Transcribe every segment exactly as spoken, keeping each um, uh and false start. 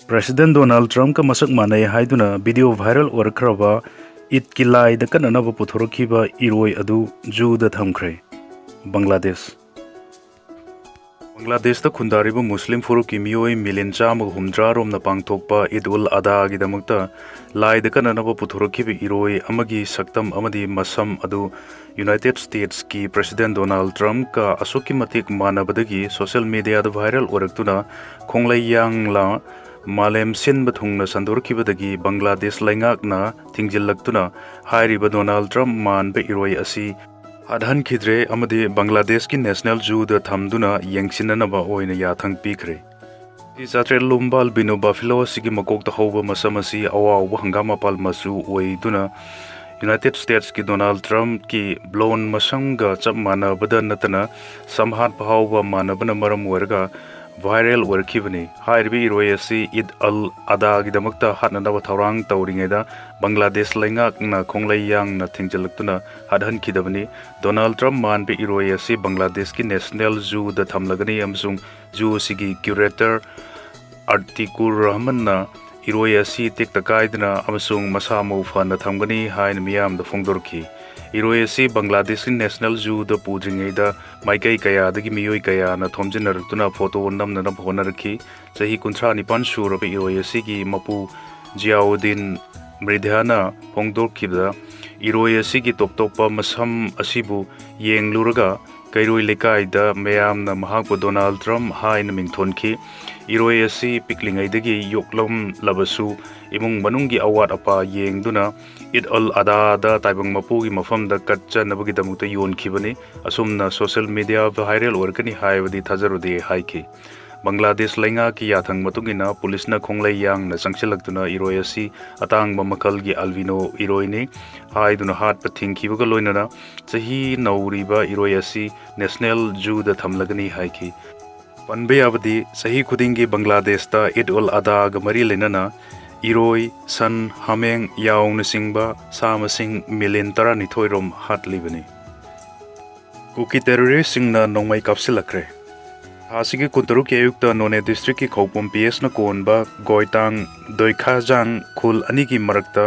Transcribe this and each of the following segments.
President Donald ꯇ꯭ꯔꯝꯞꯀ ꯃꯁꯛ ꯃꯥꯟꯅꯩ ꯍꯥꯏꯗꯨꯅ ꯚꯤꯗꯤꯑꯣ ꯚꯥꯏꯔꯦꯜ ꯑꯣꯏꯔꯛꯈ꯭ꯔꯕ ꯏꯗꯀꯤ ꯂꯥꯏꯗ ꯀꯠꯅꯅꯕ ꯄꯨꯊꯣꯔꯛꯈꯤꯕ ꯏꯔꯣꯏ ꯑꯗꯨ ꯖꯨꯗ ꯊꯝꯈ꯭ꯔꯦ꯫ ꯕꯪꯒ꯭ꯂꯥꯗꯦꯁ꯫ ꯕꯪꯒ꯭ꯂꯥꯗꯦꯁꯇ ꯈꯨꯟꯗꯥꯔꯤꯕ ꯃꯨꯁꯂꯤꯝ ꯐꯨꯔꯨꯞꯀꯤ ꯃꯤꯑꯣꯏ ꯃꯤꯂꯤꯌꯟ ꯆꯥꯝꯃꯒ ꯍꯨꯝꯗ꯭ꯔꯥ ꯔꯣꯝꯅ ꯄꯥꯡꯊꯣꯛꯄ ꯏꯗ ꯎꯜ ꯑꯗꯥꯒꯤꯗꯃꯛꯇ ꯂꯥꯏꯗ ꯀꯠꯅꯅꯕ ꯄꯨꯊꯣꯔꯛꯈꯤꯕ ꯏꯔꯣꯏ ꯑꯃꯒꯤ ꯁꯛꯇꯝ ꯑꯃꯗꯤ ꯃꯁꯝ ꯑꯗꯨ ꯌꯨꯅꯥꯏꯇꯦꯗ ꯁ꯭ꯇꯦꯠꯁꯀꯤ ꯄ꯭ꯔꯦꯁꯤꯗꯦꯟ ꯗꯣꯅꯥꯜꯗ ꯇ꯭ꯔꯝꯞꯀ ꯑꯁꯨꯛꯀꯤ ꯃꯇꯤꯛ ꯃꯥꯟꯅꯕꯗꯒꯤ ꯁꯣꯁꯤꯌꯦꯜ ꯃꯤꯗꯤꯌꯥꯗ ꯚꯥꯏꯔꯦꯜ ꯑꯣꯏꯔꯛꯇꯨꯅ ꯈꯣꯡꯂꯩ ꯌꯥꯡꯂꯥ ꯃꯥꯂꯦꯝ ꯁꯤꯟꯕ ꯊꯨꯡꯅ ꯁꯟꯗꯣꯔꯛꯈꯤꯕꯗꯒꯤ ꯕꯪꯒ꯭ꯂꯥꯗꯦꯁ ꯂꯩꯉꯥꯛꯅ ꯊꯤꯡꯖꯤꯜꯂꯛꯇꯨꯅ ꯍꯥꯏꯔꯤꯕ ꯗꯣꯅꯥꯜꯗ ꯇ꯭ꯔꯝꯞ ꯃꯥꯟꯕ ꯏꯔꯣꯏ ꯑꯁꯤ ꯍꯥꯠꯍꯟꯈꯤꯗ꯭ꯔꯦ ꯑꯃꯗꯤ ꯕꯪꯒ꯭ꯂꯥꯗꯦꯁꯀꯤ ꯅꯦꯁꯅꯦꯜ ꯖꯨꯗ ꯊꯝꯗꯨꯅ ꯌꯦꯡꯁꯤꯟꯅꯅꯕ ꯑꯣꯏꯅ ꯌꯥꯊꯪ ꯄꯤꯈ꯭ꯔꯦ꯫ ꯆꯥꯇ꯭ꯔꯦꯠ ꯂꯨꯝꯕ ꯑꯜꯕꯤꯅꯣ ꯕꯐꯦꯂꯣ ꯑꯁꯤꯒꯤ ꯃꯀꯣꯛꯇ ꯍꯧꯕ ꯃꯁꯝ ꯑꯁꯤ ꯑꯋꯥꯎꯕ ꯍꯪꯒꯥꯝ ꯃꯄꯥꯜ ꯃꯆꯨ ꯑꯣꯏꯗꯨꯅ ꯌꯨꯅꯥꯏꯇꯦꯗ ꯁ꯭ꯇꯦꯠꯁꯀꯤ ꯗꯣꯅꯥꯜꯗ ꯇ꯭ꯔꯝꯞꯀꯤ ꯕ꯭ꯂꯣꯟ ꯃꯁꯝꯒ ꯆꯞ ꯃꯥꯟꯅꯕꯗ ꯅꯠꯇꯅ ꯁꯝꯍꯥꯠꯄ ꯍꯥꯎꯕ ꯃꯥꯟꯅꯕꯅ ꯃꯔꯝ ꯑꯣꯏꯔꯒ ꯚꯥꯏꯔꯦꯜ ꯑꯣꯏꯔꯛꯈꯤꯕꯅꯤ꯫ ꯍꯥꯏꯔꯤꯕ ꯏꯔꯣꯏ ꯑꯁꯤ ꯏꯗ ꯑꯜ ꯑꯗꯥꯒꯤꯗꯃꯛꯇ ꯍꯥꯠꯅꯅꯕ ꯊꯧꯔꯥꯡ ꯇꯧꯔꯤꯉꯩꯗ ꯕꯪꯒ꯭ꯂꯥꯗꯦꯁ ꯂꯩꯉꯥꯛꯅ ꯈꯣꯡꯂꯩ ꯌꯥꯡꯅ ꯊꯤꯡꯖꯤꯜꯂꯛꯇꯨꯅ ꯍꯥꯠꯍꯟꯈꯤꯗꯕꯅꯤ꯫ ꯗꯣꯅꯥꯜꯗ ꯇ꯭ꯔꯝꯞ ꯃꯥꯟꯕ ꯏꯔꯣꯏ ꯑꯁꯤ ꯕꯪꯒ꯭ꯂꯥꯗꯦꯁꯀꯤ ꯅꯦꯁꯅꯦꯜ ꯖꯨꯗ ꯊꯝꯂꯒꯅꯤ ꯑꯃꯁꯨꯡ ꯖꯨ ꯑꯁꯤꯒꯤ ꯀ꯭ꯌꯨꯔꯦꯇꯔ ꯑꯥꯔꯇꯤꯀꯨꯔ ꯔꯍꯃꯟꯅ ꯏꯔꯣꯏ ꯑꯁꯤ ꯇꯦꯛꯇ ꯀꯥꯏꯗꯅ ꯑꯃꯁꯨꯡ ꯃꯁꯥ ꯃꯎ ꯐꯅ ꯊꯝꯒꯅꯤ ꯍꯥꯏꯅ ꯃꯤꯌꯥꯝꯗ ꯐꯣꯡꯗꯣꯔꯛꯈꯤ꯫ ꯏꯔꯣꯏ ꯑꯁꯤ ꯕꯪꯒ꯭ꯂꯥꯗꯦꯁꯀꯤ ꯅꯦꯁꯅꯦꯜ ꯖꯨꯗ ꯄꯨꯗ꯭ꯔꯤꯉꯩꯗ ꯃꯥꯏꯀꯩ ꯀꯌꯥꯗꯒꯤ ꯃꯤꯑꯣꯏ ꯀꯌꯥꯅ ꯊꯣꯝꯖꯤꯟꯅꯔꯛꯇꯨꯅ ꯐꯣꯇꯣ ꯅꯝꯅꯅꯕ ꯍꯣꯠꯅꯔꯛꯈꯤ꯫ ꯆꯍꯤ ꯀꯨꯟꯊ꯭ꯔꯥ ꯅꯤꯄꯥꯟ ꯁꯨꯔꯕ ꯏꯔꯣꯏ ꯑꯁꯤꯒꯤ ꯃꯄꯨ ꯖꯤꯌꯥꯎꯗꯤꯟ ꯃ꯭ꯔꯤꯙ꯭ꯌꯥꯅ ꯐꯣꯡꯗꯣꯛꯈꯤꯕꯗ, ꯏꯔꯣꯏ ꯑꯁꯤꯒꯤ ꯇꯣꯞ ꯇꯣꯞꯄ ꯃꯁꯝ ꯑꯁꯤꯕꯨ ꯌꯦꯡꯂꯨꯔꯒ ꯀꯩꯔꯣꯏ ꯂꯩꯀꯥꯏꯗ ꯃꯌꯥꯝꯅ ꯃꯍꯥꯛꯄꯨ ꯗꯣꯅꯥꯜꯗ ꯇ꯭ꯔꯝꯞ ꯍꯥꯏꯅ ꯃꯤꯡꯊꯣꯟꯈꯤ꯫ ꯏꯔꯣꯏ ꯑꯁꯤ ꯄꯤꯛꯂꯤꯉꯩꯗꯒꯤ ꯌꯣꯛꯂꯝꯂꯕꯁꯨ ꯏꯃꯨꯡ ꯃꯅꯨꯡꯒꯤ ꯑꯋꯥꯠ ꯑꯄꯥ ꯌꯦꯡꯗꯨꯅ ꯏꯗ ꯑꯜ ꯑꯗꯥꯗ ꯇꯥꯏꯕꯪ ꯃꯄꯨꯒꯤ ꯃꯐꯝꯗ ꯀꯠꯆꯅꯕꯒꯤꯗꯃꯛꯇ ꯌꯣꯟꯈꯤꯕꯅꯤ꯫ ꯑꯁꯨꯝꯅ ꯁꯣꯁꯤꯌꯦꯜ ꯃꯤꯗꯤꯌꯥ ꯚꯥꯏꯔꯦꯜ ꯑꯣꯏꯔꯛꯀꯅꯤ ꯍꯥꯏꯕꯗꯤ ꯊꯥꯖꯔꯨꯗꯦ ꯍꯥꯏꯈꯤ꯫ ꯕꯪꯒ꯭ꯂꯥꯗꯦꯁ ꯂꯩꯉꯥꯛꯀꯤ ꯌꯥꯊꯪ ꯃꯇꯨꯡ ꯏꯟꯅ ꯄꯨꯂꯤꯁꯅ ꯈꯣꯡꯂꯩ ꯌꯥꯡꯅ ꯆꯪꯁꯤꯜꯂꯛꯇꯨꯅ ꯏꯔꯣꯏ ꯑꯁꯤ ꯑꯇꯥꯡꯕ ꯃꯈꯜꯒꯤ ꯑꯜꯕꯤꯅꯣ ꯏꯔꯣꯏꯅꯤ ꯍꯥꯏꯗꯨꯅ ꯍꯥꯠꯄ ꯊꯤꯡꯈꯤꯕꯒ ꯂꯣꯏꯅꯅ ꯆꯍꯤ ꯅꯧꯔꯤꯕ ꯏꯔꯣꯏ ꯑꯁꯤ ꯅꯦꯁꯅꯦꯜ ꯖꯨꯗ ꯊꯝꯂꯒꯅꯤ ꯍꯥꯏꯈꯤ꯫ ꯄꯟꯕ ꯌꯥꯕꯗꯤ ꯆꯍꯤ ꯈꯨꯗꯤꯡꯒꯤ ꯕꯪꯒ꯭ꯂꯥꯗꯦꯁꯇ ꯏꯗ ꯎꯜ ꯑꯗꯥꯒ ꯃꯔꯤ ꯂꯩꯅꯅ ꯏꯔꯣꯏ, ꯁꯟ, ꯍꯥꯃꯦꯡ, ꯌꯥꯎꯅꯆꯤꯡꯕ ꯁꯥ ꯃꯁꯤꯡ ꯃꯤꯂꯤꯌꯟ ꯇꯔꯥꯅꯤꯊꯣꯏ ꯔꯣꯝ ꯍꯥꯠꯂꯤꯕꯅꯤ꯫ ꯀꯨꯀꯤ ꯇꯦꯔꯣꯔꯤꯁꯁꯤꯡꯅ ꯅꯣꯡꯃꯩ ꯀꯥꯞꯁꯤꯜꯂꯛꯈ꯭ꯔꯦ꯫ ꯊꯥꯁꯤꯒꯤ ꯀꯨꯟꯇꯔꯨꯛꯀꯤ ꯑꯌꯨꯛꯇ ꯅꯣꯅꯦ ꯗꯤꯁꯇ꯭ꯔꯤꯛꯀꯤ ꯈꯧꯄꯨꯝ ꯄꯤ ꯑꯦꯁꯅ ꯀꯣꯟꯕ ꯒꯣꯏꯇꯥꯡ ꯗꯣꯏꯈꯥꯖꯥꯡ ꯈꯨꯜ ꯑꯅꯤꯒꯤ ꯃꯔꯛꯇ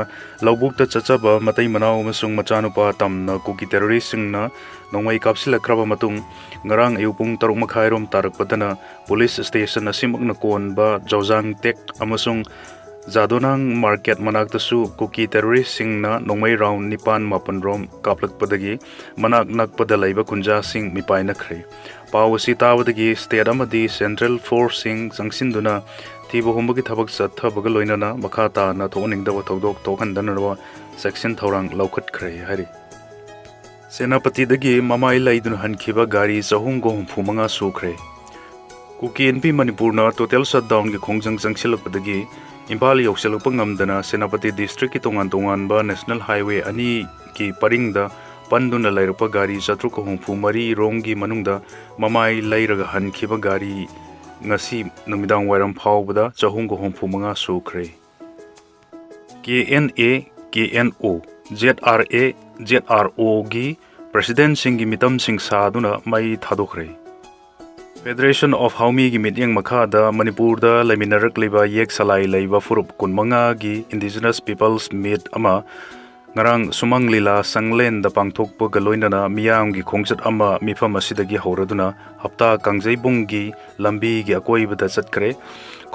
ꯂꯧꯕꯨꯛꯇ ꯆꯠꯆꯕ ꯃꯇꯩ ꯃꯅꯥꯎ ꯑꯃꯁꯨꯡ ꯃꯆꯥꯅꯨꯄꯥ ꯇꯝꯅ ꯀꯨꯀꯤ ꯇꯦꯔꯣꯔꯤꯁꯁꯤꯡꯅ ꯅꯣꯡꯃꯩ ꯀꯥꯞꯁꯤꯜꯂꯛꯈ꯭ꯔꯕ ꯃꯇꯨꯡ, ꯉꯔꯥꯡ ꯑꯌꯨꯛ ꯄꯨꯡ ꯇꯔꯨꯛ ꯃꯈꯥꯏꯔꯣꯝ ꯇꯥꯔꯛꯄꯗꯅ ꯄꯨꯂꯤꯁ ꯁ꯭ꯇꯦꯁꯟ ꯑꯁꯤꯃꯛꯅ ꯀꯣꯟꯕ ꯖꯧꯖꯥꯡ ꯇꯦꯛ ꯑꯃꯁꯨꯡ ꯖꯥꯗꯣꯅꯥꯡ ꯃꯥꯔꯀꯦꯠ ꯃꯅꯥꯛꯇꯁꯨ ꯀꯨꯀꯤ ꯇꯦꯔꯣꯔꯤꯁꯁꯤꯡꯅ ꯅꯣꯡꯃꯩ ꯔꯥꯎꯟ ꯅꯤꯄꯥꯟ ꯃꯥꯄꯟ ꯔꯣꯝ ꯀꯥꯞꯂꯛꯄꯗꯒꯤ ꯃꯅꯥꯛ ꯅꯛꯄꯗ ꯂꯩꯕ ꯈꯨꯟꯖꯥꯁꯤꯡ ꯃꯤꯄꯥꯏꯅꯈ꯭ꯔꯦ꯫ ꯄꯥꯎ ꯑꯁꯤ ꯇꯥꯕꯗꯒꯤ ꯁ꯭ꯇꯦꯠ ꯑꯃꯗꯤ ꯁꯦꯟꯇ꯭ꯔꯦꯜ ꯐꯣꯔꯁꯁꯤꯡ ꯆꯪꯁꯤꯟꯗꯨꯅ ꯊꯤꯕ ꯍꯨꯝꯕꯒꯤ ꯊꯕꯛ ꯆꯠꯊꯕꯒ ꯂꯣꯏꯅꯅ ꯃꯈꯥ ꯇꯥꯅ ꯊꯣꯛꯍꯟꯅꯤꯡꯗꯕ ꯊꯧꯗꯣꯛ ꯊꯣꯛꯍꯟꯗꯅꯕ ꯆꯦꯛꯁꯤꯟ ꯊꯧꯔꯥꯡ ꯂꯧꯈꯠꯈ꯭ꯔꯦ ꯍꯥꯏꯔꯤ꯫ ꯁꯦꯅꯥꯄꯇꯤꯗꯒꯤ ꯃꯃꯥꯏ ꯂꯩꯗꯨꯅ ꯍꯟꯈꯤꯕ ꯒꯥꯔꯤ ꯆꯍꯨꯝꯒ ꯍꯨꯝꯐꯨ ꯃꯉꯥ ꯁꯨꯈ꯭ꯔꯦ꯫ ꯀꯨꯀꯤ ꯏꯟꯄꯤ ꯃꯅꯤꯄꯨꯔꯅ ꯇꯣꯇꯦꯜ ꯁꯠꯗꯥꯎꯟꯒꯤ ꯈꯣꯡꯖꯪ ꯆꯪꯁꯤꯜꯂꯛꯄꯗꯒꯤ ꯏꯝꯐꯥꯜ ꯌꯧꯁꯤꯜꯂꯛꯄ ꯉꯝꯗꯅ ꯁꯦꯅꯥꯄꯇꯤ ꯗꯤꯁꯇ꯭ꯔꯤꯛꯀꯤ ꯇꯣꯉꯥꯟ ꯇꯣꯉꯥꯟꯕ ꯅꯦꯁꯅꯦꯜ ꯍꯥꯏꯋꯦ ꯑꯅꯤꯒꯤ ꯄꯔꯤꯡꯗ ꯄꯟꯗꯨꯅ ꯂꯩꯔꯛꯄ ꯒꯥꯔꯤ ꯆꯥꯇ꯭ꯔꯨꯛꯀ ꯍꯨꯝꯐꯨ ꯃꯔꯤ ꯔꯣꯝꯒꯤ ꯃꯅꯨꯡꯗ ꯃꯃꯥꯏ ꯂꯩꯔꯒ ꯍꯟꯈꯤꯕ ꯒꯥꯔꯤ ꯉꯁꯤ ꯅꯨꯃꯤꯗꯥꯡ ꯋꯥꯏꯔꯝ ꯐꯥꯎꯕꯗ ꯆꯍꯨꯝꯒ ꯍꯨꯝꯐꯨ ꯃꯉꯥ ꯁꯨꯈ꯭ꯔꯦ꯫ ꯀꯦ N A, K N O, Z R A, Z R ꯑꯣꯒꯤ ꯄ꯭ꯔꯁꯤꯗꯦꯟꯁꯤꯡꯒꯤ ꯃꯤꯇꯝꯁꯤꯡ ꯁꯥꯗꯨꯅ ꯃꯩ ꯊꯥꯗꯣꯛꯈ꯭ꯔꯦ꯫ ꯐꯦꯗꯔꯦꯁꯟ ꯑꯣꯐ ꯍꯥꯎꯃꯤꯒꯤ ꯃꯤꯠꯌꯦꯡ ꯃꯈꯥꯗ ꯃꯅꯤꯄꯨꯔꯗ ꯂꯩꯃꯤꯟꯅꯔꯛꯂꯤꯕ ꯌꯦꯛ ꯁꯂꯥꯏ ꯂꯩꯕ ꯐꯨꯔꯨꯞ ꯀꯨꯟꯃꯉꯥꯒꯤ ꯏꯟꯗꯤꯖꯤꯅꯁ ꯄꯤꯄꯜꯁ ꯃꯤꯠ ꯑꯃ ꯉꯔꯥꯡ ꯁꯨꯃꯪ ꯂꯤꯂꯥ ꯁꯪꯂꯦꯟꯗ ꯄꯥꯡꯊꯣꯛꯄꯒ ꯂꯣꯏꯅꯅ ꯃꯤꯌꯥꯝꯒꯤ ꯈꯣꯡꯆꯠ ꯑꯃ ꯃꯤꯐꯝ ꯑꯁꯤꯗꯒꯤ ꯍꯧꯔꯗꯨꯅ ꯍꯞꯇꯥ ꯀꯥꯡꯖꯩꯕꯨꯡꯒꯤ ꯂꯝꯕꯤꯒꯤ ꯑꯀꯣꯏꯕꯗ ꯆꯠꯈ꯭ꯔꯦ꯫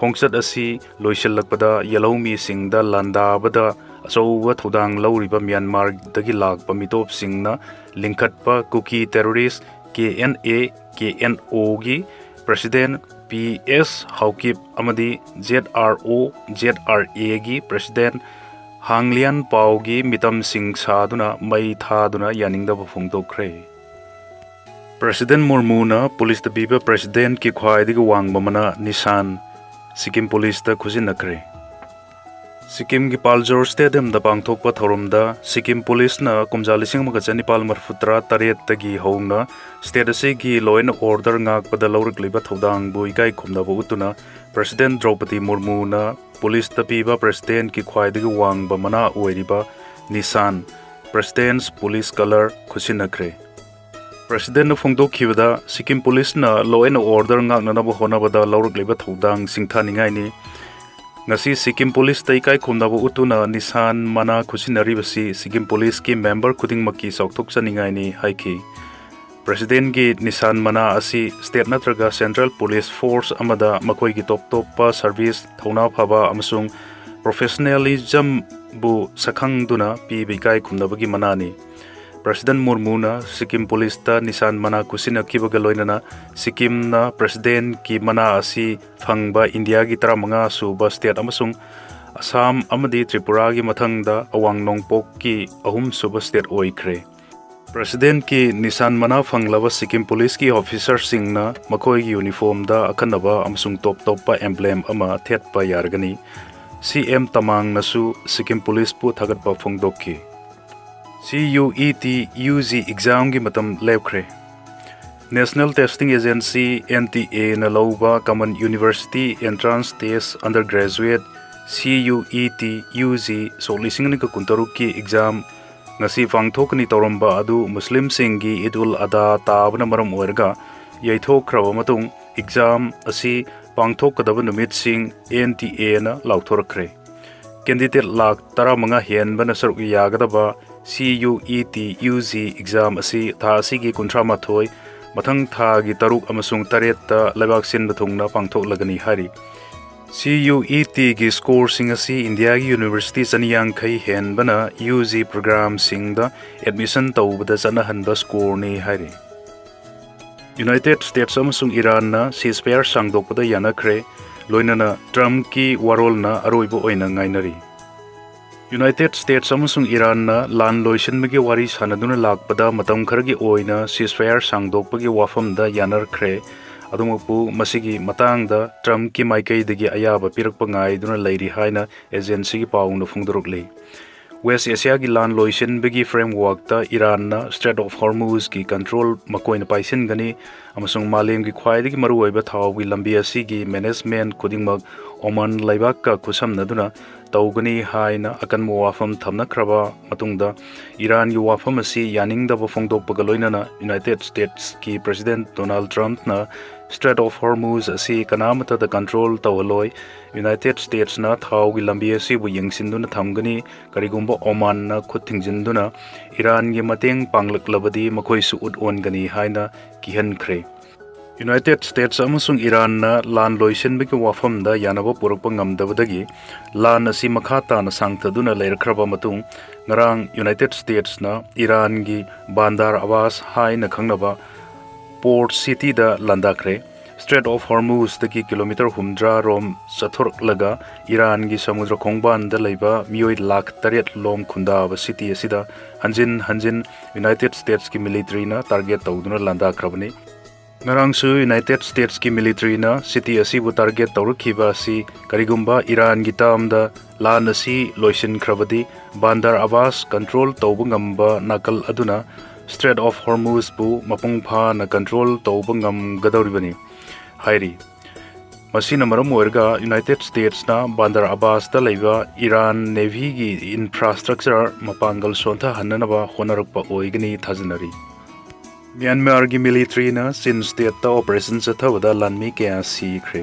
ꯈꯣꯡꯆꯠ ꯑꯁꯤ ꯂꯣꯏꯁꯤꯜꯂꯛꯄꯗ ꯌꯦꯜꯍꯧꯃꯤꯁꯤꯡꯗ ꯂꯥꯟꯗꯥꯕꯗ ꯑꯆꯧꯕ ꯊꯧꯗꯥꯡ ꯂꯧꯔꯤꯕ ꯃ꯭ꯌꯥꯟꯃꯥꯔꯗꯒꯤ ꯂꯥꯛꯄ ꯃꯤꯇꯣꯞꯁꯤꯡꯅ ꯂꯤꯡꯈꯠꯄ Kuki terrorist K N A, K N ꯑꯣꯒꯤ ꯄ꯭ꯔꯁꯤꯗꯦꯟ ꯄꯤ ꯑꯦꯁ ꯍꯥꯎꯀꯤꯞ ꯑꯃꯗꯤ Z R O, Z R ꯑꯦꯒꯤ ꯄ꯭ꯔꯁꯤꯗꯦꯟ ꯍꯥꯡꯂꯤꯌꯥꯟ ꯄꯥꯎꯒꯤ ꯃꯤꯇꯝꯁꯤꯡ ꯁꯥꯗꯨꯅ ꯃꯩ ꯊꯥꯗꯨꯅ ꯌꯥꯅꯤꯡꯗꯕ ꯐꯣꯡꯗꯣꯛꯈ꯭ꯔꯦ꯫ ꯄ꯭ꯔꯁꯤꯗꯦꯟ ꯃꯨꯔꯃꯨꯅ ꯄꯨꯂꯤꯁꯇ ꯄꯤꯕ ꯄ꯭ꯔꯁꯤꯗꯦꯟꯀꯤ ꯈ꯭ꯋꯥꯏꯗꯒꯤ ꯋꯥꯡꯕ ꯃꯅꯥ ꯅꯤꯁꯥꯟ ꯁꯤꯛꯀꯤꯝ ꯄꯨꯂꯤꯁꯇ ꯈꯨꯖꯤꯟꯅꯈ꯭ꯔꯦ꯫ ꯁꯤꯛꯀꯤꯝꯒꯤ ꯄꯥꯜꯖꯣꯔ ꯁ꯭ꯇꯦꯗꯤꯌꯝꯗ ꯄꯥꯡꯊꯣꯛꯄ ꯊꯧꯔꯝꯗ ꯁꯤꯛꯀꯤꯝ ꯄꯨꯂꯤꯁꯅ ꯀꯨꯝꯖꯥ ꯂꯤꯁꯤꯡ ꯑꯃꯒ ꯆꯅꯤꯄꯥꯜ ꯃꯔꯤꯐꯨꯇꯔꯥ ꯇꯔꯦꯠꯇꯒꯤ ꯍꯧꯅ ꯁ꯭ꯇꯦꯠ ꯑꯁꯤꯒꯤ law and order ꯉꯥꯛꯄꯗ ꯂꯧꯔꯛꯂꯤꯕ ꯊꯧꯗꯥꯡꯕꯨ ꯏꯀꯥꯏ ꯈꯨꯝꯅꯕ ꯎꯠꯇꯨꯅ ꯄ꯭ꯔꯁꯤꯗꯦꯟ ꯗ꯭ꯔꯧꯄꯗꯤ ꯃꯨꯔꯃꯨꯅ ꯄꯨꯂꯤꯁꯇ ꯄꯤꯕ ꯄ꯭ꯔꯁꯤꯗꯦꯟꯀꯤ ꯈ꯭ꯋꯥꯏꯗꯒꯤ ꯋꯥꯡꯕ ꯃꯅꯥ ꯑꯣꯏꯔꯤꯕ ꯅꯤꯁꯥꯟ, ꯄ꯭ꯔꯁꯤꯗꯦꯟꯁ ꯄꯨꯂꯤꯁ ꯀꯂꯔ, ꯈꯨꯠꯁꯤꯟꯅꯈ꯭ꯔꯦ꯫ ꯄ꯭ꯔꯁꯤꯗꯦꯟꯅ ꯐꯣꯡꯗꯣꯛꯈꯤꯕꯗ, ꯁꯤꯛꯀꯤꯝ ꯄꯨꯂꯤꯁꯅ law and order ꯉꯥꯛꯅꯅꯕ ꯍꯣꯠꯅꯕꯗ ꯂꯧꯔꯛꯂꯤꯕ ꯊꯧꯗꯥꯡ ꯁꯤꯡꯊꯥꯅꯤꯡꯉꯥꯏꯅꯤ꯫ ꯉꯁꯤ ꯁꯤꯛꯀꯤꯝ ꯄꯨꯂꯤꯁꯇ ꯏꯀꯥꯏ ꯈꯨꯝꯅꯕ ꯎꯠꯇꯨꯅ ꯅꯤꯁꯥꯟ ꯃꯅꯥ ꯈꯨꯠꯁꯤꯟꯅꯔꯤꯕꯁꯤ ꯁꯤꯛꯀꯤꯝ ꯄꯨꯂꯤꯁꯀꯤ ꯃꯦꯝꯕꯔ ꯈꯨꯗꯤꯡꯃꯛꯀꯤ ꯆꯥꯎꯊꯣꯛꯆꯅꯤꯡꯉꯥꯏꯅꯤ ꯍꯥꯏꯈꯤ꯫ ꯄ꯭ꯔꯁꯤꯗꯦꯟꯒꯤ ꯅꯤꯁꯥꯟ ꯃꯅꯥ ꯑꯁꯤ ꯁ꯭ꯇꯦꯠ ꯅꯠꯇ꯭ꯔꯒ ꯁꯦꯟꯇ꯭ꯔꯦꯜ ꯄꯨꯂꯤꯁ ꯐꯣꯔꯁ ꯑꯃꯗ ꯃꯈꯣꯏꯒꯤ ꯇꯣꯞ ꯇꯣꯞꯄ ꯁꯔꯚꯤꯁ, ꯊꯧꯅꯥ ꯐꯕ ꯑꯃꯁꯨꯡ ꯄ꯭ꯔꯣꯐꯦꯁꯅꯦꯂꯤꯖꯝꯕꯨ ꯁꯛꯈꯪꯗꯨꯅ ꯄꯤꯕ ꯏꯀꯥꯏ ꯈꯨꯝꯅꯕꯒꯤ ꯃꯅꯥꯅꯤ꯫ ꯄ꯭ꯔꯁꯤꯗꯦꯟ ꯃꯨꯔꯃꯨꯅ ꯁꯤꯛꯀꯤꯝ ꯄꯨꯂꯤꯁꯇ ꯅꯤꯁꯥꯟ ꯃꯅꯥ ꯈꯨꯠꯁꯤꯟꯅꯈꯤꯕꯒ ꯂꯣꯏꯅꯅ ꯁꯤꯛꯀꯤꯝꯅ ꯄ꯭ꯔꯁꯤꯗꯦꯟꯒꯤ ꯃꯅꯥ ꯑꯁꯤ ꯐꯪꯕ ꯏꯟꯗꯤꯌꯥꯒꯤ ꯇꯔꯥꯃꯉꯥ ꯁꯨꯕ ꯁ꯭ꯇꯦꯠ ꯑꯃꯁꯨꯡ ꯑꯁꯥꯝ ꯑꯃꯗꯤ ꯇ꯭ꯔꯤꯄꯨꯔꯥꯒꯤ ꯃꯊꯪꯗ ꯑꯋꯥꯡ ꯅꯣꯡꯄꯣꯛꯀꯤ ꯑꯍꯨꯝꯁꯨꯕ ꯁ꯭ꯇꯦꯠ ꯑꯣꯏꯈ꯭ꯔꯦ꯫ ꯄ꯭ꯔꯁꯤꯗꯦꯟꯒꯤ ꯅꯤꯁꯥꯟ ꯃꯅꯥ ꯐꯪꯂꯕ ꯁꯤꯛꯀꯤꯝ ꯄꯨꯂꯤꯁꯀꯤ ꯑꯣꯐꯤꯁꯔꯁꯤꯡꯅ ꯃꯈꯣꯏꯒꯤ ꯌꯨꯅꯤꯐꯣꯔꯝꯗ ꯑꯈꯟꯅꯕ ꯑꯃꯁꯨꯡ ꯇꯣꯞ ꯇꯣꯞꯄ ꯑꯦꯝꯕ꯭ꯂꯦꯝ ꯑꯃ ꯊꯦꯠꯄ ꯌꯥꯔꯒꯅꯤ꯫ ꯁꯤ ꯑꯦꯝ ꯇꯃꯥꯡꯅꯁꯨ ꯁꯤꯛꯀꯤꯝ ꯄꯨꯂꯤꯁꯄꯨ ꯊꯥꯒꯠꯄ ꯐꯣꯡꯗꯣꯛꯈꯤ꯫ C U E T U G ꯑꯦꯛꯖꯥꯝꯒꯤ ꯃꯇꯝ ꯂꯦꯞꯈ꯭ꯔꯦ꯫ National Testing Agency, N T A ꯅ ꯂꯧꯕ Common University Entrance Test Undergraduate, C U E T U G, ꯁꯣꯛ ꯂꯤꯁꯤꯡ ꯑꯅꯤꯒ ꯀꯨꯟꯇꯔꯨꯛꯀꯤ ꯑꯦꯛꯖꯥꯝ ꯉꯁꯤ ꯄꯥꯡꯊꯣꯛꯀꯅꯤ ꯇꯧꯔꯝꯕ ꯑꯗꯨ ꯃꯨꯁꯂꯤꯝꯁꯤꯡꯒꯤ ꯏꯗ ꯎꯜ ꯑꯗꯥ ꯇꯥꯕꯅ ꯃꯔꯝ ꯑꯣꯏꯔꯒ ꯌꯩꯊꯣꯛꯈ꯭ꯔꯕ ꯃꯇꯨꯡ, ꯑꯦꯛꯖꯥꯝ ꯑꯁꯤ ꯄꯥꯡꯊꯣꯛꯀꯗꯕ ꯅꯨꯃꯤꯠꯁꯤꯡ N T A ꯅ ꯂꯥꯎꯊꯣꯔꯛꯈ꯭ꯔꯦ꯫ ꯀꯦꯟꯗꯤꯗꯦꯠ ꯂꯥꯈ ꯇꯔꯥꯃꯉꯥ ꯍꯦꯟꯕꯅ ꯁꯔꯨꯛ ꯌꯥꯒꯗꯕ C U E T U G exam ꯑꯁꯤ ꯊꯥ ꯑꯁꯤꯒꯤ ꯀꯨꯟꯊ꯭ꯔꯥ ꯃꯥꯊꯣꯏ, ꯃꯊꯪ ꯊꯥꯒꯤ ꯇꯔꯨꯛ ꯑꯃꯁꯨꯡ ꯇꯔꯦꯠꯇ ꯂꯩꯕꯥꯛ ꯁꯤꯟꯕ ꯊꯨꯡꯅ ꯄꯥꯡꯊꯣꯛꯂꯒꯅꯤ ꯍꯥꯏꯔꯤ꯫ C U E T ꯒꯤ ꯁ꯭ꯀꯣꯔꯁꯤꯡ ꯑꯁꯤ ꯏꯟꯗꯤꯌꯥꯒꯤ ꯌꯨꯅꯤꯚꯔꯁꯤꯇꯤ ꯆꯅꯤꯌꯥꯡꯈꯩ ꯍꯦꯟꯕꯅ U G ꯄ꯭ꯔꯣꯒ꯭ꯔꯥꯝꯁꯤꯡꯗ ꯑꯦꯗꯃꯤꯁꯟ ꯇꯧꯕꯗ ꯆꯠꯅꯍꯟꯕ ꯁ꯭ꯀꯣꯔꯅꯤ ꯍꯥꯏꯔꯤ꯫ ꯌꯨꯅꯥꯏꯇꯦꯗ ꯁ꯭ꯇꯦꯠꯁ ꯑꯃꯁꯨꯡ ꯏꯔꯥꯟꯅ ceasefire ꯁꯥꯡꯗꯣꯛꯄꯗ ꯌꯥꯅꯈ꯭ꯔꯦ, ꯂꯣꯏꯅꯅ ꯇ꯭ꯔꯝꯞꯀꯤ ꯋꯥꯔꯣꯜꯅ ꯑꯔꯣꯏꯕ ꯑꯣꯏꯅ ꯉꯥꯏꯅꯔꯤ꯫ ꯌꯨꯅꯥꯏꯇꯦꯗ ꯁ꯭ꯇꯦꯠꯁ ꯑꯃꯁꯨꯡ ꯏꯔꯥꯟꯅ ꯂꯥꯟ ꯂꯣꯏꯁꯤꯟꯕꯒꯤ ꯋꯥꯔꯤ ꯁꯥꯟꯅꯗꯨꯅ ꯂꯥꯛꯄꯗ ꯃꯇꯝ ꯈꯔꯒꯤ ꯑꯣꯏꯅ ceasefire ꯁꯥꯡꯗꯣꯛꯄꯒꯤ ꯋꯥꯐꯝꯗ ꯌꯥꯅꯈ꯭ꯔꯦ꯫ ꯑꯗꯨꯃꯛꯄꯨ ꯃꯁꯤꯒꯤ ꯃꯇꯥꯡꯗ ꯇ꯭ꯔꯝꯞꯀꯤ ꯃꯥꯏꯀꯩꯗꯒꯤ ꯑꯌꯥꯕ ꯄꯤꯔꯛꯄ ꯉꯥꯏꯗꯨꯅ ꯂꯩꯔꯤ ꯍꯥꯏꯅ ꯑꯦꯖꯦꯟꯁꯤꯒꯤ ꯄꯥꯎꯅ ꯐꯣꯡꯗꯣꯔꯛꯂꯤ꯫ West Asiaꯒꯤ ꯂꯥꯟ ꯂꯣꯏꯁꯤꯟꯕꯒꯤ frameworkꯇ ꯏꯔꯥꯟꯅ Strait of Hormuzꯀꯤ control ꯃꯈꯣꯏꯅ ꯄꯥꯏꯁꯤꯟꯒꯅꯤ ꯑꯃꯁꯨꯡ ꯃꯥꯂꯦꯝꯒꯤ ꯈ꯭ꯋꯥꯏꯗꯒꯤ ꯃꯔꯨꯑꯣꯏꯕ ꯊꯥꯎꯒꯤ ꯂꯝꯕꯤ ꯑꯁꯤꯒꯤ management ꯈꯨꯗꯤꯡꯃꯛ ꯑꯣꯃꯥꯟ ꯂꯩꯕꯥꯛꯀ ꯈꯨꯠꯁꯝꯅꯗꯨꯅ ꯇꯧꯒꯅꯤ ꯍꯥꯏꯅ ꯑꯀꯟꯕ ꯋꯥꯐꯝ ꯊꯝꯅꯈ꯭ꯔꯕ ꯃꯇꯨꯡꯗ, ꯏꯔꯥꯟꯒꯤ ꯋꯥꯐꯝ ꯑꯁꯤ ꯌꯥꯅꯤꯡꯗꯕ ꯐꯣꯡꯗꯣꯛꯄꯒ ꯂꯣꯏꯅꯅ United Statesꯀꯤ President Donald Trumpꯅ Strait of Hormuz ꯑꯁꯤ ꯀꯅꯥꯃꯠꯇꯗ control ꯇꯧꯍꯜꯂꯣꯏ, United Statesꯅ ꯊꯥꯎꯒꯤ ꯂꯝꯕꯤ ꯑꯁꯤꯕꯨ ꯌꯦꯡꯁꯤꯟꯗꯨꯅ ꯊꯝꯒꯅꯤ, ꯀꯔꯤꯒꯨꯝꯕ ꯑꯣꯃꯥꯟꯅ ꯈꯨꯠ ꯊꯤꯡꯖꯤꯟꯗꯨꯅ ꯏꯔꯥꯟꯒꯤ ꯃꯇꯦꯡ ꯄꯥꯡꯂꯛꯂꯕꯗꯤ ꯃꯈꯣꯏꯁꯨ ꯎꯠ ꯑꯣꯟꯒꯅꯤ ꯍꯥꯏꯅ ꯀꯤꯍꯟꯈ꯭ꯔꯦ꯫ United States ꯑꯃꯁꯨꯡ ꯏꯔꯥꯟꯅ ꯂꯥꯟ ꯂꯣꯏꯁꯤꯟꯕꯒꯤ ꯋꯥꯐꯝꯗ ꯌꯥꯅꯕ ꯄꯨꯔꯛꯄ ꯉꯝꯗꯕꯗꯒꯤ ꯂꯥꯟ ꯑꯁꯤ ꯃꯈꯥ ꯇꯥꯅ ꯁꯥꯡꯊꯗꯨꯅ ꯂꯩꯔꯛꯈ꯭ꯔꯕ ꯃꯇꯨꯡ, ꯉꯔꯥꯡ United Statesꯅ ꯏꯔꯥꯟꯒꯤ ꯕꯥꯟꯗꯥꯔ ꯑꯕꯥꯁ ꯍꯥꯏꯅ ꯈꯪꯅꯕ port cityꯗ ꯂꯥꯟꯗꯥꯈ꯭ꯔꯦ꯫ Strait of Hormuzꯗꯒꯤ kilometre ꯍꯨꯝꯗ꯭ꯔꯥ ꯔꯣꯝ ꯆꯠꯊꯣꯔꯛꯂꯒ ꯏꯔꯥꯟꯒꯤ ꯁꯃꯨꯗ꯭ꯔ ꯈꯣꯡꯕꯥꯟꯗ ꯂꯩꯕ ꯃꯤꯑꯣꯏ ꯂꯥꯈ ꯇꯔꯦꯠ ꯂꯣꯝ ꯈꯨꯟꯗꯥꯕ city ꯑꯁꯤꯗ ꯍꯟꯖꯤꯟ ꯍꯟꯖꯤꯟ United Statesꯀꯤ militaryꯅ target ꯇꯧꯗꯨꯅ ꯂꯥꯟꯗꯥꯈ꯭ꯔꯕꯅꯤ꯫ ꯉꯔꯥꯡꯁꯨ United Statesꯀꯤ militaryꯅ city ꯑꯁꯤꯕꯨ target ꯇꯧꯔꯛꯈꯤꯕ ꯑꯁꯤ ꯀꯔꯤꯒꯨꯝꯕ ꯏꯔꯥꯟꯒꯤ termꯗ ꯂꯥꯟ ꯑꯁꯤ ꯂꯣꯏꯁꯤꯟꯈ꯭ꯔꯕꯗꯤ ꯕꯥꯟꯗꯥꯔ ꯑꯕꯥꯁ control ꯇꯧꯕ ꯉꯝꯕ ꯅꯥꯀꯜ ꯑꯗꯨꯅ Strait of Hormuzꯕꯨ ꯃꯄꯨꯡ ꯐꯥꯅ control ꯇꯧꯕ ꯉꯝꯒꯗꯧꯔꯤꯕꯅꯤ ꯍꯥꯏꯔꯤ꯫ ꯃꯁꯤꯅ ꯃꯔꯝ ꯑꯣꯏꯔꯒ United Statesꯅ ꯕꯥꯟꯗꯥꯔ ꯑꯕꯥꯁꯇ ꯂꯩꯕ ꯏꯔꯥꯟ navyꯒꯤ infrastructure ꯃꯄꯥꯡꯒꯜ ꯁꯣꯟꯊꯍꯟꯅꯅꯕ ꯍꯣꯠꯅꯔꯛꯄ ꯑꯣꯏꯒꯅꯤ ꯊꯥꯖꯅꯔꯤ꯫ ꯃ꯭ꯌꯥꯟꯃꯥꯔꯒꯤ militaryꯅ Chin stateꯇ operation ꯆꯠꯊꯕꯗ ꯂꯥꯟꯃꯤ ꯀꯌꯥ ꯁꯤꯈ꯭ꯔꯦ꯫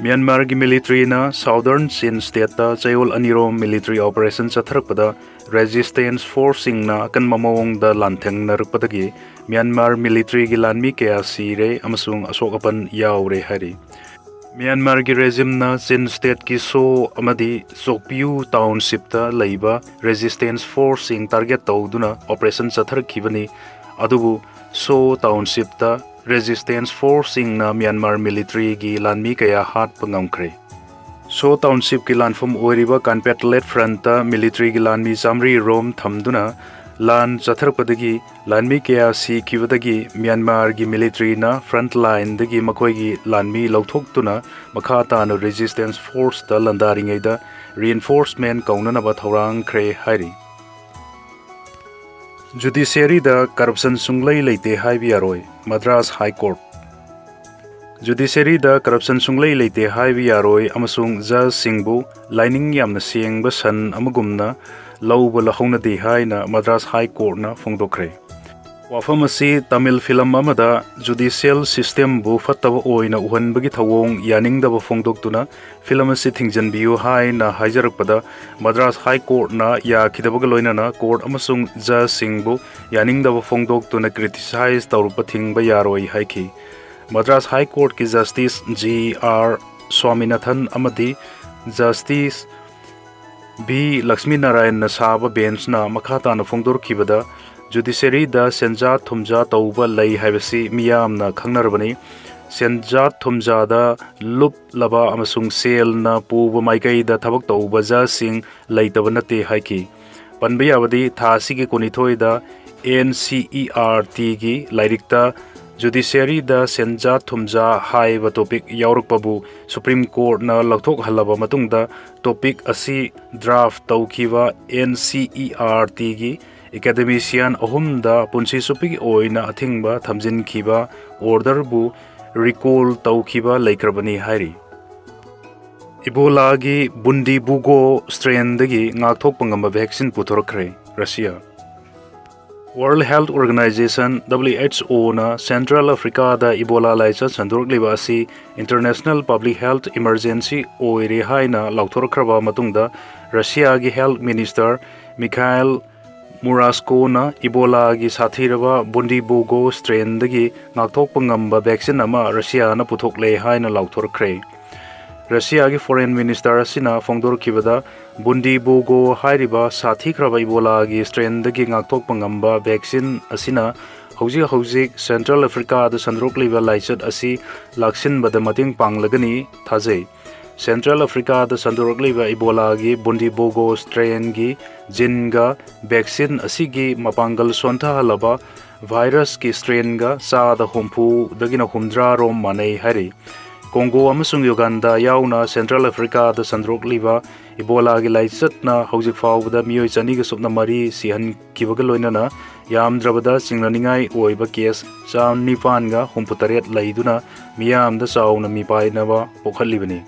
ꯃ꯭ꯌꯥꯟꯃꯥꯔꯒꯤ militaryꯅ Southern Chin stateꯇ ꯆꯌꯣꯜ ꯑꯅꯤꯔꯣꯝ military operation ꯆꯠꯊꯔꯛꯄꯗ resistance forceꯁꯤꯡꯅ ꯑꯀꯟꯕ ꯃꯑꯣꯡꯗ ꯂꯥꯟꯊꯦꯡꯅꯔꯛꯄꯗꯒꯤ ꯃ꯭ꯌꯥꯟꯃꯥꯔ militaryꯒꯤ ꯂꯥꯟꯃꯤ ꯀꯌꯥ ꯁꯤꯔꯦ ꯑꯃꯁꯨꯡ ꯑꯁꯣꯛ ꯑꯄꯟ ꯌꯥꯎꯔꯦ ꯍꯥꯏꯔꯤ꯫ ꯃ꯭ꯌꯥꯟꯃꯥꯔꯒꯤ regimeꯅ Chin stateꯀꯤ ꯁꯣ ꯑꯃꯗꯤ ꯆꯣꯛꯄꯤꯌꯨ townshipꯇ ꯂꯩꯕ resistance forceꯁꯤꯡ target ꯇꯧꯗꯨꯅ operation ꯆꯠꯊꯔꯛꯈꯤꯕꯅꯤ꯫ ꯑꯗꯨꯕꯨ ꯁꯣ townshipꯇ resistance forceꯁꯤꯡꯅ ꯃ꯭ꯌꯥꯟꯃꯥꯔ militaryꯒꯤ ꯂꯥꯟꯃꯤ ꯀꯌꯥ ꯍꯥꯠꯄ ꯉꯝꯈ꯭ꯔꯦ꯫ ꯁꯣ townshipꯀꯤ ꯂꯥꯟꯐꯝ ꯑꯣꯏꯔꯤꯕ Kanpetlet frontꯇ militaryꯒꯤ ꯂꯥꯟꯃꯤ ꯆꯥꯃꯔꯤ ꯔꯣꯝ ꯊꯝꯗꯨꯅ ꯂꯥꯟ ꯆꯠꯊꯔꯛꯄꯗꯒꯤ ꯂꯥꯟꯃꯤ ꯀꯌꯥ ꯁꯤꯈꯤꯕꯗꯒꯤ ꯃ꯭ꯌꯥꯟꯃꯥꯔꯒꯤ militaryꯅ front lineꯗꯒꯤ ꯃꯈꯣꯏꯒꯤ ꯂꯥꯟꯃꯤ ꯂꯧꯊꯣꯛꯇꯨꯅ ꯃꯈꯥ ꯇꯥꯅ resistance forceꯇ ꯂꯥꯟꯗꯥꯔꯤꯉꯩꯗ reinforcement ꯀꯧꯅꯅꯕ ꯊꯧꯔꯥꯡꯈ꯭ꯔꯦ ꯍꯥꯏꯔꯤ꯫ Judiciaryꯗ corruption ꯁꯨꯡꯂꯩ ꯂꯩꯇꯦ ꯍꯥꯏꯕ ꯌꯥꯔꯣꯏ, Madras High Court꯫ Judiciaryꯗ corruption ꯁꯨꯡꯂꯩ ꯂꯩꯇꯦ ꯍꯥꯏꯕ ꯌꯥꯔꯣꯏ ꯑꯃꯁꯨꯡ judgeꯁꯤꯡꯕꯨ ꯂꯥꯏꯅꯤꯡ ꯌꯥꯝꯅ ꯁꯦꯡꯕ ꯁꯟ ꯑꯃꯒꯨꯝꯅ ꯂꯧꯕ ꯂꯧꯍꯧꯅꯗꯦ ꯍꯥꯏꯅ Madras High Courtꯅ ꯐꯣꯡꯗꯣꯛꯈ꯭ꯔꯦ꯫ ꯋꯥꯐꯝ ꯑꯁꯤ ꯇꯥꯃꯤꯜ film ꯑꯃꯗ judicial systemꯕꯨ ꯐꯠꯇꯕ ꯑꯣꯏꯅ ꯎꯍꯟꯕꯒꯤ ꯊꯧꯑꯣꯡ ꯌꯥꯅꯤꯡꯗꯕ ꯐꯣꯡꯗꯣꯛꯇꯨꯅ film ꯑꯁꯤ ꯊꯤꯡꯖꯤꯟꯕꯤꯌꯨ ꯍꯥꯏꯅ ꯍꯥꯏꯖꯔꯛꯄꯗ, Madras High Courtꯅ ꯌꯥꯈꯤꯗꯕꯒ ꯂꯣꯏꯅꯅ court ꯑꯃꯁꯨꯡ judgeꯁꯤꯡꯕꯨ ꯌꯥꯅꯤꯡꯗꯕ ꯐꯣꯡꯗꯣꯛꯇꯨꯅ criticize ꯇꯧꯔꯛꯄ ꯊꯤꯡꯕ ꯌꯥꯔꯣꯏ ꯍꯥꯏꯈꯤ꯫ Madras High Courtꯀꯤ Justice G R Swaminathan ꯑꯃꯗꯤ Justice B ꯂꯛꯁꯃꯤ ꯅꯥꯔꯥꯌꯟꯅ ꯁꯥꯕ benchꯅ ꯃꯈꯥ ꯇꯥꯅ ꯐꯣꯡꯗꯣꯔꯛꯈꯤꯕꯗ, judiciaryꯗ ꯁꯦꯟꯖꯥ ꯊꯨꯝꯖꯥ ꯇꯧꯕ ꯂꯩ ꯍꯥꯏꯕꯁꯤ ꯃꯤꯌꯥꯝꯅ ꯈꯪꯅꯔꯕꯅꯤ꯫ ꯁꯦꯟꯖꯥ ꯊꯨꯝꯖꯥꯗ ꯂꯨꯞꯂꯕ ꯑꯃꯁꯨꯡ ꯁꯦꯜꯅ ꯄꯨꯕ ꯃꯥꯏꯀꯩꯗ ꯊꯕꯛ ꯇꯧꯕ judgeꯁꯤꯡ ꯂꯩꯇꯕ ꯅꯠꯇꯦ ꯍꯥꯏꯈꯤ꯫ ꯄꯟꯕ ꯌꯥꯕꯗꯤ, ꯊꯥ ꯑꯁꯤꯒꯤ ꯀꯨꯟꯅꯤꯊꯣꯏꯗ NCERTꯒꯤ ꯂꯥꯏꯔꯤꯛꯇ judiciaryꯗ ꯁꯦꯟꯖꯥ ꯊꯨꯝꯖꯥ ꯍꯥꯏꯕ topic ꯌꯥꯎꯔꯛꯄꯕꯨ Supreme Courtꯅ ꯂꯧꯊꯣꯛꯍꯜꯂꯕ ꯃꯇꯨꯡꯗ, topic ꯑꯁꯤ draft ꯇꯧꯈꯤꯕ NCERTꯒꯤ academician ꯑꯍꯨꯝꯗ ꯄꯨꯟꯁꯤ ꯆꯨꯞꯄꯒꯤ ꯑꯣꯏꯅ ꯑꯊꯤꯡꯕ ꯊꯝꯖꯤꯟꯈꯤꯕ orderꯕꯨ recall ꯇꯧꯈꯤꯕ ꯂꯩꯈ꯭ꯔꯕꯅꯤ ꯍꯥꯏꯔꯤ꯫ Ebolaꯒꯤ Bundibugyo strainꯗꯒꯤ ꯉꯥꯛꯊꯣꯛꯄ ꯉꯝꯕ vaccine ꯄꯨꯊꯣꯔꯛꯈ꯭ꯔꯦ Russia꯫ World Health Organization, WHOꯅ Central Africaꯗ Ebola ꯂꯥꯏꯆꯠ ꯁꯟꯗꯣꯔꯛꯂꯤꯕ ꯑꯁꯤ international public health emergency ꯑꯣꯏꯔꯦ ꯍꯥꯏꯅ ꯂꯥꯎꯊꯣꯔꯛꯈ꯭ꯔꯕ ꯃꯇꯨꯡꯗ, Russiaꯒꯤ health minister Mikhail Murashkona Ebolaꯒꯤ ꯁꯥꯊꯤꯔꯕ Bundibugyo strainꯗꯒꯤ ꯉꯥꯛꯊꯣꯛꯄ ꯉꯝꯕ vaccine ꯑꯃ Russiaꯅ ꯄꯨꯊꯣꯛꯂꯦ ꯍꯥꯏꯅ ꯂꯥꯎꯊꯣꯔꯛꯈ꯭ꯔꯦ꯫ Russiaꯒꯤ foreign minister ꯑꯁꯤꯅ ꯐꯣꯡꯗꯣꯔꯛꯈꯤꯕꯗ, Bundibugyo ꯍꯥꯏꯔꯤꯕ ꯁꯥꯊꯤꯈ꯭ꯔꯕ Ebolaꯒꯤ strainꯗꯒꯤ ꯉꯥꯛꯊꯣꯛꯄ ꯉꯝꯕ vaccine ꯑꯁꯤꯅ ꯍꯧꯖꯤꯛ ꯍꯧꯖꯤꯛ Central Africaꯗ ꯁꯟꯗꯣꯔꯛꯂꯤꯕ ꯂꯥꯏꯆꯠ ꯑꯁꯤ ꯂꯥꯛꯁꯤꯟꯕꯗ ꯃꯇꯦꯡ ꯄꯥꯡꯂꯒꯅꯤ ꯊꯥꯖꯩ꯫ Central Africaꯗ ꯁꯟꯗꯣꯔꯛꯂꯤꯕ Ebolaꯒꯤ Bundibugyo strainꯒꯤ geneꯒ vaccine ꯑꯁꯤꯒꯤ ꯃꯄꯥꯡꯒꯜ ꯁꯣꯟꯊꯍꯜꯂꯕ virusꯀꯤ strainꯒ ꯆꯥꯗ ꯍꯨꯝꯐꯨꯗꯒꯤꯅ ꯍꯨꯝꯗ꯭ꯔꯥ ꯔꯣꯝ ꯃꯥꯟꯅꯩ ꯍꯥꯏꯔꯤ꯫ ꯀꯣꯡꯒꯣ ꯑꯃꯁꯨꯡ ꯌꯨꯒꯥꯟꯗꯥ ꯌꯥꯎꯅ ꯁꯦꯟꯇ꯭ꯔꯦꯜ ꯑꯐ꯭ꯔꯤꯀꯥꯗ ꯁꯟꯗꯣꯔꯛꯂꯤꯕ ꯏꯕꯣꯂꯥꯒꯤ ꯂꯥꯏꯆꯠꯅ ꯍꯧꯖꯤꯛ ꯐꯥꯎꯕꯗ ꯃꯤꯑꯣꯏ ꯆꯅꯤꯒ ꯁꯨꯞꯅ ꯃꯔꯤ ꯁꯤꯍꯟꯈꯤꯕꯒ ꯂꯣꯏꯅꯅ ꯌꯥꯝꯗ꯭ꯔꯕꯗ ꯆꯤꯡꯅꯅꯤꯡꯉꯥꯏ ꯑꯣꯏꯕ ꯀꯦꯁ ꯆꯥꯝꯅꯤꯄꯥꯟꯒ ꯍꯨꯝꯐꯨꯇꯔꯦꯠ ꯂꯩꯗꯨꯅ ꯃꯤꯌꯥꯝꯗ ꯆꯥꯎꯅ ꯃꯤꯄꯥꯏꯅꯕ ꯄꯣꯛꯍꯜꯂꯤꯕꯅꯤ꯫